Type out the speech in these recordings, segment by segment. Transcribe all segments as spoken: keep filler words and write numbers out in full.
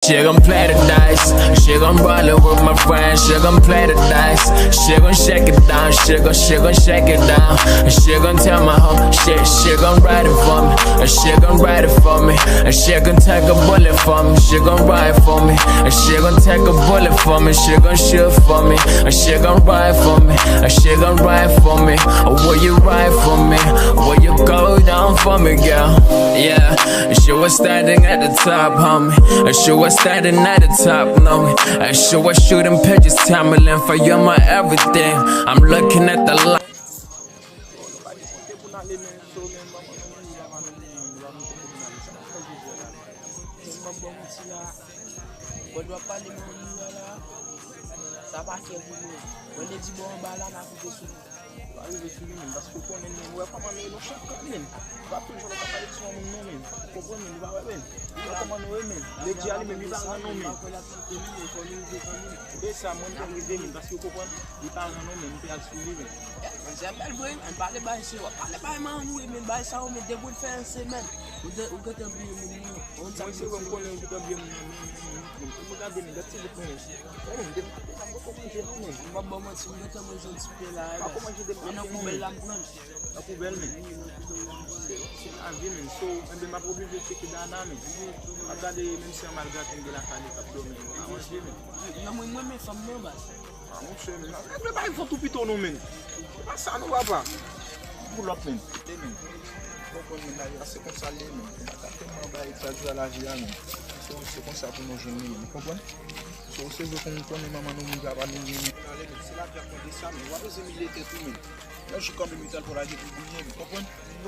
She gon' play the dice. She gon' roll it with my friends. She gon' play the dice. She gon' shake it down. She gon', she gon' shake it down. She gon' tell my hoe. She, she gon' ride it for me. And she gon' ride it for me. And she gon' take a bullet for me. She gon' ride for me. And she gon' take a bullet for me. She gon' shoot for me. And she gon' ride for me. And she gon' ride for me. Will you ride for me? Will you go down for me, girl? Yeah. She was standing at the top, homie. And she was standing at the top, know me. And she was shooting pictures, Tamilin, for you're my everything. I'm looking at the light. Sa pa fè pou nou. Mwen te di bò anba la, n a rive sou li. N a rive sou li, menm, paske w konnen, menm, ou wè kòman nou ye, nou chak kat, menm. Ou pa toujou wè kòman nou ye, menm. Ou konprann, menm, ou pa wè, menm. Ou wè kòman nou ye, menm. Ledi a li menm, li pa rann non, menm. E sa, mwen, m te rive, menm, paske w konprann, li pa rann non, menm, m te al sou li, menm. Manzè bèl, bro, menm, pale bay se, w ap pale bay manman, menm, bay sa, ou, menm, depi w fè yon semèn. Ou te, ou gentan bliye moun nan. Mwen, se vre, m konnen ou gentan bliye moun nan, men, men, men, men, men, mwen gade, men, gad ti bout mwen. Mwen menm, depi maten, m poko manje non, men. M p ap ba w manti, m gentan manje yon ti pe la, e baz. M poko manje depi maten non, men. Nan poubèl la m pran l. Nan poubèl, men. Se, se lavi, men. So, enben, m ap oblije tcheke Dana, men. M ap gade, menm si an malgrat m gen lakay li k ap dòmi, m pa manje, men. Yo, mwen, mwen renmen fanm nan, baz. A, monchè, men, nèg yo bay vant ou pito non, men. Se pa sa non, papa. Pou lòt, men. Koute, men. Konprann, men, lavi a se konsa l ye, men. Nou pa ka tèlman bay egzagere lavi a, men. Se, se konsa pou nou jwenn li, men. Konprann? Se, se vre pou nou konnen manman nou, moun papa nou, men. N ale, men. Se lavi ap mande sa, men. W ap bezwen imilye tèt ou, men. Yon jou kanmenm, etwal pou lage pou brilye, men. Konprann?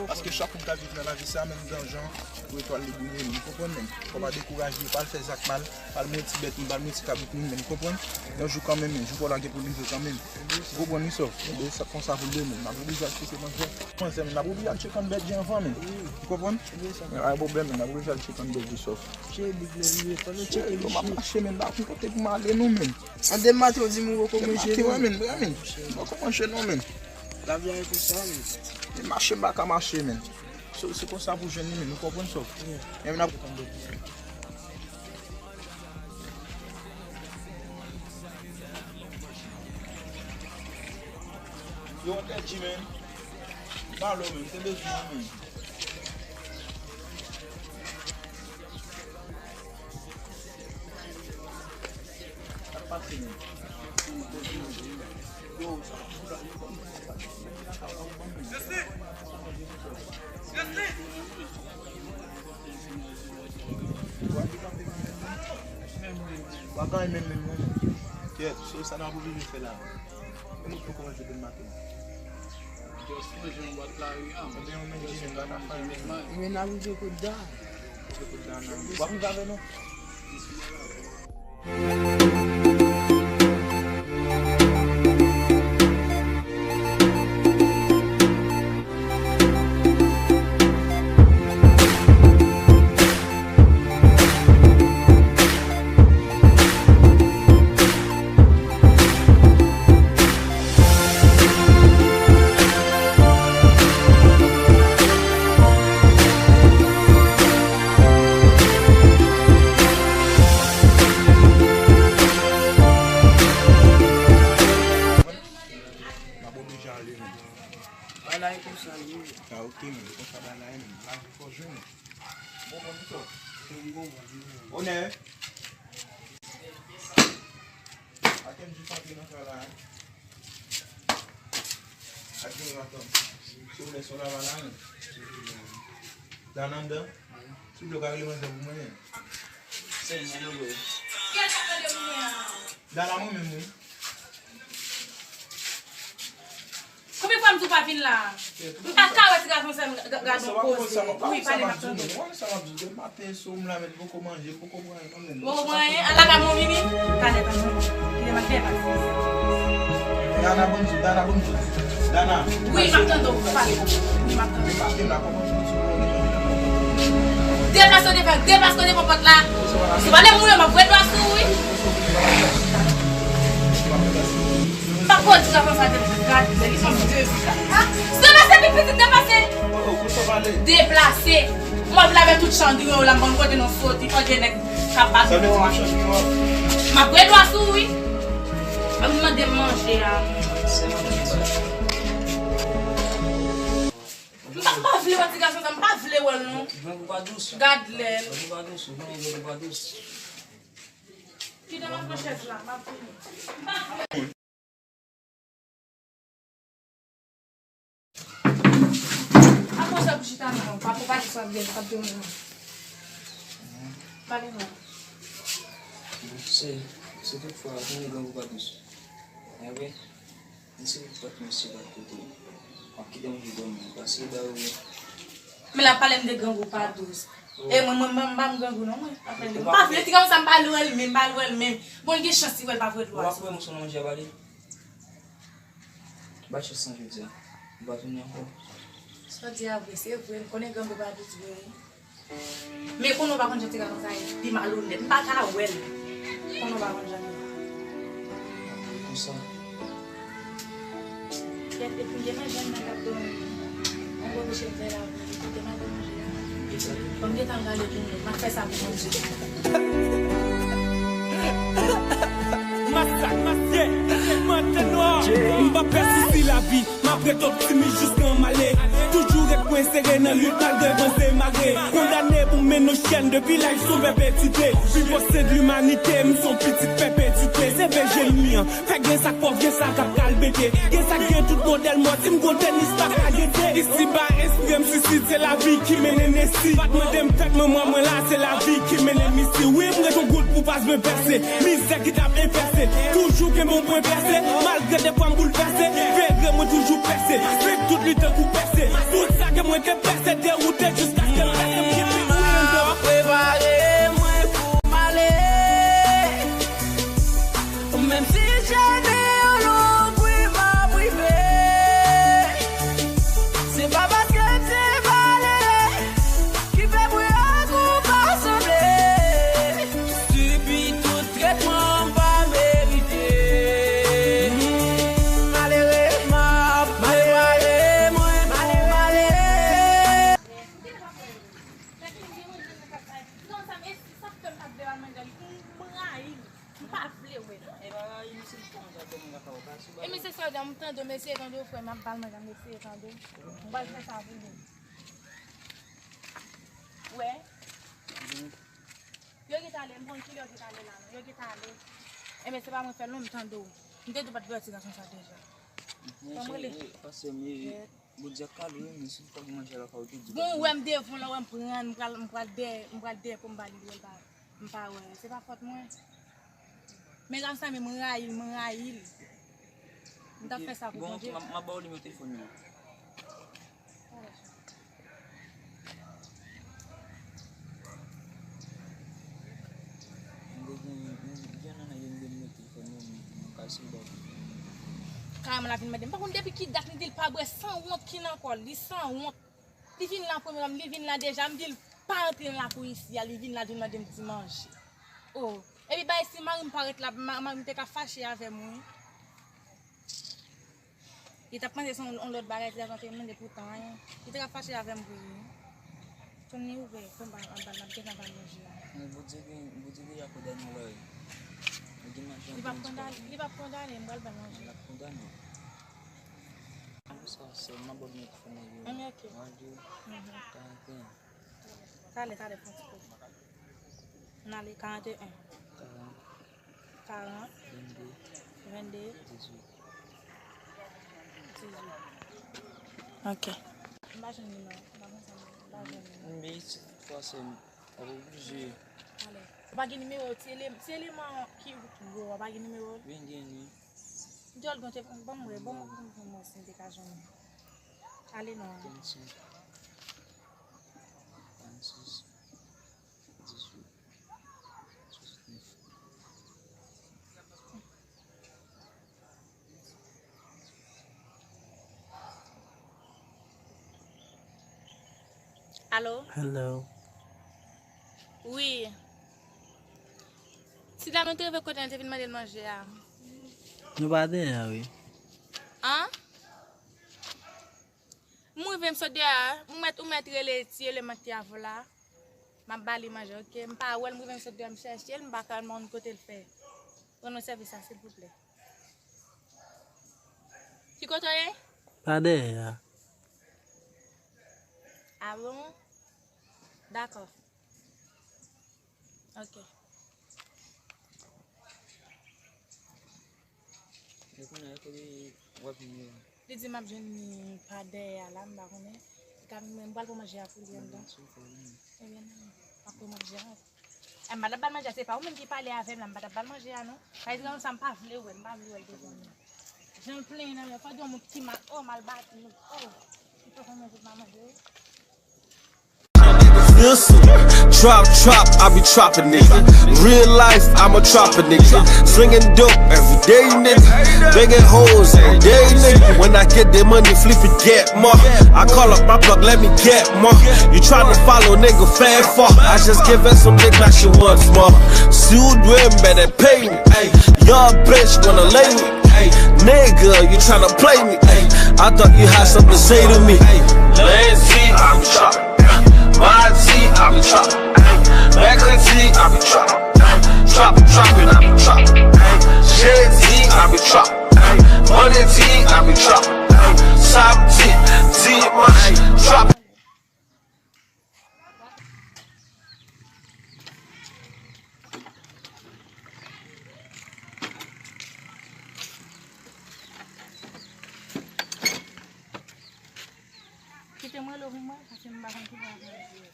Paske chak moun k ap viv nan lavi sa, menm jan pou etwal li brilye, men. Konprann, men. Fò pa dekouraje, pa al fè zak mal. Pral mwen ti bèt moun, pral mwen ti kabrit moun, men konprann? Yon jou kanmenm, men jou pa w la gen pou rive kanmenm. Ou konprann wi, sòf? Enben, sa konsa pou l ye, men n ap oblije al tcheke manzè. Manzè, men n ap oblije al tcheke ann bèt je anvan, men. Ou konprann? Pa gen pwoblèm, men n ap oblije al tcheke ann bèt je, sòf. Cheri, m ap mache, men m pa konn kote pou m ale non, men. An demen maten, w di m ou poko manje non. Demen maten, wi, men, wi, men. M poko manje non, men. Lavi a e konsa, men. Men mache, m pa ka mache, men. So, se konsa pou jwenn li, men. Ou konprann, sòf? Wi. Men n ap Yo, Teddy, men. M pa lè w, men. M te bezwen w, men. Sa k pase, men? Yo, sa, sa, sa, sa, sa, sa, sa, sa, sa, sa, sa, sa, sa, W ap gade menm menm non, men. Kèt, so sa n ap oblije fè la. Menm ou poko manje demen maten. Just manje yon bwat la, wi, a. Ebyen, ou menm di menm, baka fè menm. Men n ap rive kot Da. Rive kot Da, nan. W ap rive avè nou? M ap oblije ale, men. Bagay konsa l ye. A, oke, men. Konsa bagay la ye, men. Lavi fò jwenn. Ou konprann sa? Onè. Ak M J pa antre nan kay la, en. Ak Jonathan. Silvouplè, se yon laval la, en. Dana anndan? Silvouplè, ou ka rele manzè pou mwen, en. Dana, mwen menm, wi. Konbyen fwa m di w pa vin la? M pa ka wè ti gason sa, m ga-, ga-, gade yon koze. Wi, pale, m ap tande w. Ou wè sa m ap di w, demen maten, so m la, men m poko manje, m poko pran anyen non, men. Poko pran anyen? Al lakay mwen, Mimi. Gade pa mwen. Kite m al fè pati. Dana, bonjou, Dana, bonjou. Dana. Wi, m ap tande w, pale. Wi, m ap tande w. Depase m la, kòman w soti pou w devan, devan pòt la? Deplase w devan, deplase w devan pòt la. Si w pale moun yo, m ap voye dwa sou ou, wi. M pa konn di w avan sa, deplase, deplase, deplase. Deplase, pi pitit, deplase. Deplase. M ap lave tout chandriye w la, m konn kote nou soti, kote nèg k ap bat nou an. M ap ret dwa sou ou wi. Ap mande m manje a. M pa, m pa vle wè ti gason sa, m pa vle wè l non. Grangou pa dous. Gad lè l. Grangou pa dous, ou konnen grangou pa dous. Kite m ap pran chèz la, m ap vini. M pa vle. Akoz w ap chita non, pa pou pale sa byen, pa deranj mwen. Pale non. Se, se tout fwa, konnen grangou pa dous. Enben, mesye, pòt mesye pa kote. W ap kite m vin dòmi, pase ba ou. Men l ap pale m de grangou pa dous. E mwen, mwen, mwen, m pa m grangou non, mwen. M pa vle ti gason sa, m pa lwe l menm, m pa lwe l menm. Bon, l gen chans li wè l pa vre dwa. Ou ap wè m sou nan manje a pale? Ba chans lan jodi a. M pa tounen ankò. Sa w di a vre, se vre, m konnen grangou pa dous vre wi. Men konnen w pa konn jan ti gason sa ye, li malonèt. M pa ka wè l. Konnen w pa konn jan l ye. Konsa. Kèt, epi m te manje anndan k ap dòmi. Yon gwo bouche m fè la, m te manje manje a. Bon, m gentan gade pou mwen, m ap fè sa pou Bondye. Masak, maske, mantè nwa. M pa pè sousi lavi, m ap ret optimis jiska m ale. Toujou ret mwen sere nan lit malgre van se mare. Kondane pou mennen chèn depi laj sou pèpetite. Viv o sen de limanite, m se yon pitit pèpetite. Se vle jeni an. Fè gen sa k pòv, gen sa k ap kalbete. Gen sa k gen tout modèl mò, si m gon tènis pa ka gete. Isiba, espre m swisid, se lavi ki mennen n isi. Pa t mande m fèt, men mwen, mwen la, se lavi ki mennen m isi. Wi, m ret yon goud pou pas mwen pèse. Mizè ki t ap enfèse. Toujou kenbe yon pwen pèse. Malgre defwa m boulvèse. Vere mwen toujou pèse. Viv tout li tankou pèse. Tout sa ke mwen te pèse, dewoute jiskaske m pèse. M kite tou yon dò. Prepare mwen pou m ale. Menm si jène yon long wi m ap rive. Se pa paske m se malere ki fè mwen ak ou pa sanble. Sibi tout tretman m pa merite. Malere, m ap prepare mwen pou m ale. Gade yon jèn nan k ap bay. Ti gason sa, e sa k fè m pa t vle al manje a, li pou m rayi l. M pa vle wè l. E pa rayi, mesye, li kòmanse ap dòmi lakay ou, pa sou bagay. E mesye sa w di a, m tande w, mesye tande w, frè m, ap ba l manje a, mesye tande w. M pral fè sa pou li. Wè. Yo gentan ale, m konn kilè yo gentan ale la, non. Yo gentan ale. Enben, se pa mwen fè l, non, m tande w. M te di w pa t vle wè ti gason sa deja. Kòman w rele? Pase m ye. Bondye ap kale w, men si w pa gen manje lakay ou, tou di. Bon, ou wè m devan w la, ou wè m pran, m pral, m pral dèyè, m pral dèyè pou m ba li dwòl pa, m pa wè. Se pa fòt mwen. Men gason sa, men mwen rayi l, mwen rayi l. M t ap fè sa pou Bondye. Bon, m ap ba w nimewo telefòn li. M te gen, gen nan nèg yo m te mete fò nou, nou ka sou bò. Karanmèl la vin mande m. Pa konn depi ki dat m di l pa bwè, sanwont ki nan kò l, li sanwont. Li vin la premye, li vin la deja, m di l pa rantre nan lakou isi a, li vin la, vin mande m ti manje. Oh, epi bagay si mari m parèt la, ma-, mari m te ka fache avè m, wi. Li t ap panse se yon, yon lòt bagay, ti gason te mande pou tan, en. Li te ka fache avè m vre, wi. Kounye a ouvè konba anba l, l ap gentan ba l manje a. Men Bondye gen, Bondye deja kondannen w la, wi. Li gen manje anpil. Li p ap kondannen, li p ap kondannen, m pral ba l manje. L ap kondannen. An sa, se m ap ba w nimewo telefòn nan yo. Ann, ok. Radyo, mhm, karant e en. Talè, talè, fon ti kout. N ale karant e en. Karant. Karant. Vennde. Vennde. Dizuit. Dizuit. Ok. M pa jwenn nimewo, m pa konn sa, m pa jwenn nimewo. Men si tout fwa se m, w ap oblije. Ale. Ou pa gen nimewo, se ele-, se eleman ki gwo, ou pa gen nimewo? Wi, m gen, wi. Dyòl gon te, ban m wè, ban m wè si m te ka jwenn. Ale non. Vennsenk. Vennsis. Dizuit. Swasannèf. Alo? Hello. Wi. Ti dam, nou te rive kote nou te vin mande l manje a. Nou pa deyò, wi. An? Mwen Rive m sot deyò a, ou mèt, ou mèt rele ti eleman ki avè w la. M ap ba li manje, oke? M pa wè l, m rive m sot deyò, m chèche l, m pa ka jwenn kote l fè. Rann mwen sèvis la, silvouplè. Ki kote w ye? Pa dèyè a. A bon? Dakò. Ok. E kounye a, kote w ap jwenn li? Li di m ap jwenn li pa dèyè a la, m pa konnen. Li ka vin, m pral pran manje a pou li anndan. Ebyen, non, m ap pran manje a. E, m pa t ap ba l manje a, se pa ou menm ki pale avè m la, m pa t ap ba l manje a, non. Pa egzanp, sa m pa vle wè, m pa vle wè l devan mwen. Jan l plenyen nan men, fò gen yon moun ki mal, oh, mal bati, oh, ki fè konnen se pa manje, wi. Feel some. Drop top, I be dropping nigga. Real life, I'm a dropper nigga. Slinging dope every day, nigga. Banging hoes every day, nigga. When I get the money, flip it, get more. I call up my plug, let me get more. You tryna follow, nigga, fan far. I just give her some dick, now she wants more. Si w dwe m, better pay me. Ay, young bitch wanna lay me. Ay, nigga, you tryna play me. Ay, I thought you had something to say to me. Ay, lundi, I be dropping. Mardi, I be dropping. Ay, mercredi, I be dropping. Ay, dropping, dropping, I be dropping. Ay, jeudi, I be dropping. Ay, vendredi, I be dropping. Ay, samedi, dimanche, dropping. Kite m rele w pou m wè, paske m pa konn ki bò pou m di.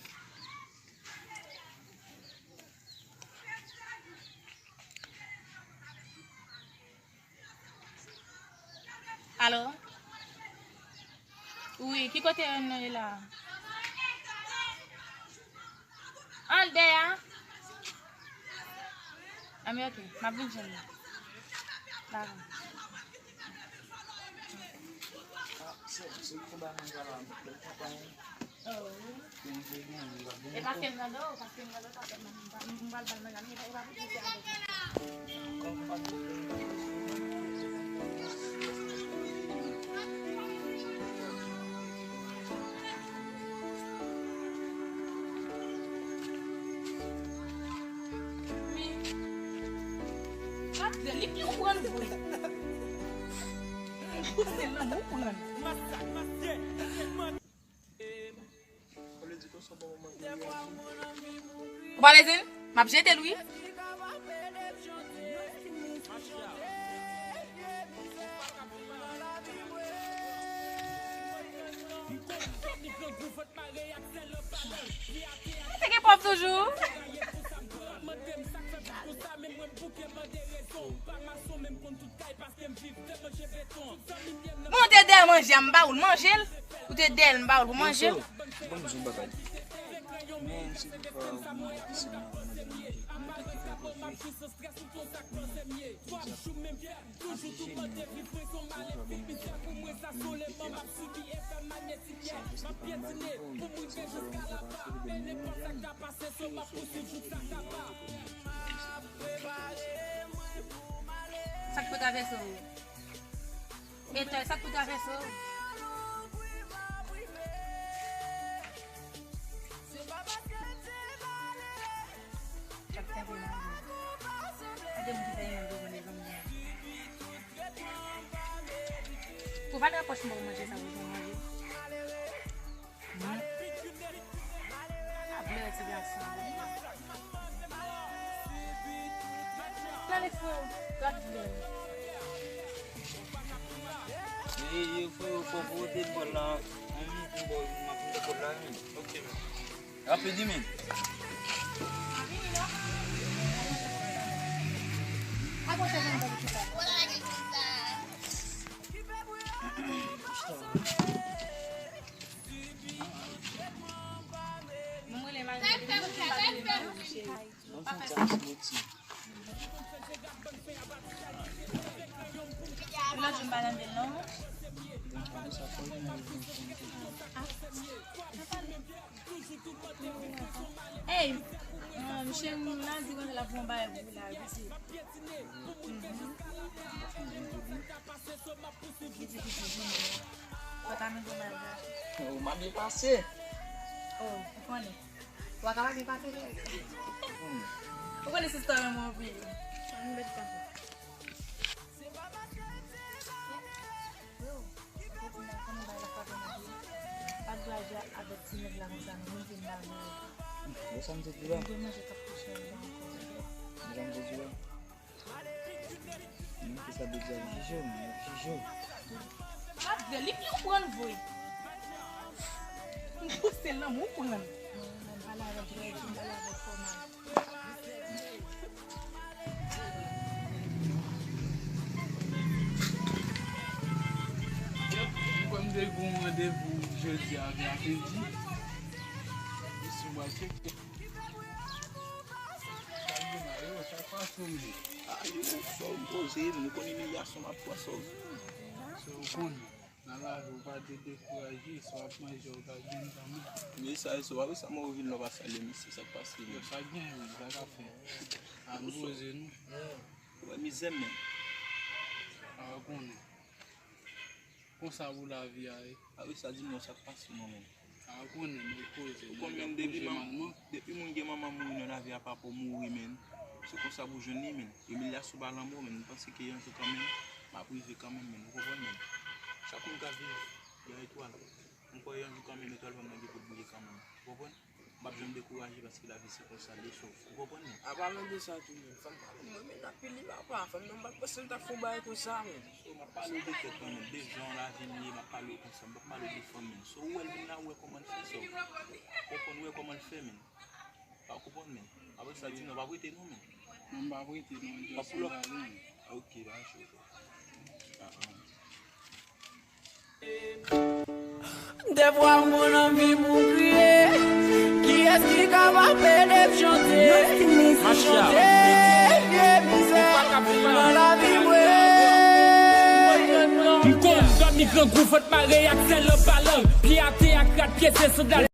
Alo? Wi, ki kote nou ye la? An dèyè a? Anben, ok, m ap vin jwenn li. Dakò. E paske m nan do, paske m nan do, sa fè m, m pral ba l manje, e pa pou di se avèk mwen. Men, Patrick, li pi ou pran vre. Ou se lanmou pran. Ou pa bezwen l? M ap jete l, wi. Mwen te gen pòv toujou. Bon, ou te dèyè manje a, m ba ou l manje l. Ou te dèyè l, m ba ou l pou manje l. Bon, m di yon bagay. Men, se pou pa ou mwen ki se mwen, mwen te ki fè koze. Mwen te ki fè koze. Toujou tou mwen te viv prezon malefik, mizè pou mwen sa sou leman m ap sibi efè magnetik, yè m ap pyetine pou m rive jiska laba. Men nenpòt sa k ta pase, so m ap pouswiv jouk sa kaba. M ap prepare mwen pou m ale. Sa k pou travèse w? Etè, sa k pou travèse w? Ou pa nan pòch mwen manje sa pou manje. Nan lefo, gad vle. Ye, ye, fò, fò, fò, te bò la. An, m bò, m ap te bò la, men. Ok, men. Rapid, men. Hey, um, Sherline di konsa l ap fè yon bagay pou la, vite. Mhm. Vite, vite, vite. Ou pa nan gwo malgache. Ou pa byen pase. Oh, ou konnen. Ou pa ka pa byen pase, cheri. Hmm. Ou konnen sista renmen w anpil. Ann bèt pase. Yo, yo di nan konnen bay la frape nan pye. Pa t vle aji avèk ti nèg la konsa, non, menm si m pa vle. Yo, sa m te di la. M te manje k ap kouche anba ankò. Yo, sa m te di la. Menm ki sa bèt la jije w, menm jije w. Gad, li konprann vre. M pouse l nan men w pran l. Mwen pale avèk Regine, pale avèk Fòma. Mwen kwè m te gen yon randevou jodi a, vè a midi. Mwen sou mwen tcheke. Sa gen la, yo, sa k pase w menm? Ah, yo, sòm poze, nou konn imilyasyon m ap pran sòm. So, ou konn, nan lavi, ou pa dwe dekouraje, sa w ap manje, ou ka jwenn kanmenm. Men sa, so, apre sa, mwen vin la, w pa salye misye, sa k pase menm? Yo, sa gen, wi, sa ka fè. Ann poze nou. Ou wè mizè m menm? A, ou konnen. Konsa pou lavi a ye. A wi, sa di m non, sa k pase non, menm. A, ou konnen, men koze, ou konnen, depi manman, depi moun gen manman mouri nan lavi a, papa w mouri, menm. Se konsa pou jwenn li, menm. Imilyasyon pa lanmò, menm. M panse ke yon jou kanmenm, m ap rive kanmenm, menm. Ou konprann, menm? Chak moun ka viv yon etwal. M kwè yon jou kanmenm, etwal pa m nan gen pou l briye kanmenm. Ou konprann? M p ap janm dekouraje paske lavi se konsa l ye, so, ou konprann mwen? An palan de sa tou menm, fanm pa renmen mwen, men n ap pile papa, fanm nan m pa t panse l t ap fè yon bagay konsa menm. So, m ap pale w de tèt mwen menm, de jan lavi m ye, m ap pale w konsa, m p ap pale w de fanm menm. So, ou wè l vin la, ou wè kòman l fè, so, ou konprann, ou wè kòman l fè menm. Pa konprann menm. Apre sa, di non, p ap rete non menm. Non, m p ap rete non, just ann ale menm. Ok, pa cho. Ah, ah. Dèfwa mwen anvi pou kriye. Kiyès ki kapab ede m chante? Chante vye mizè nan lavi mwen. M konn dòmi grangou, vant mare ak sèl anba lang. Pye atè ak rad, pye se sandal.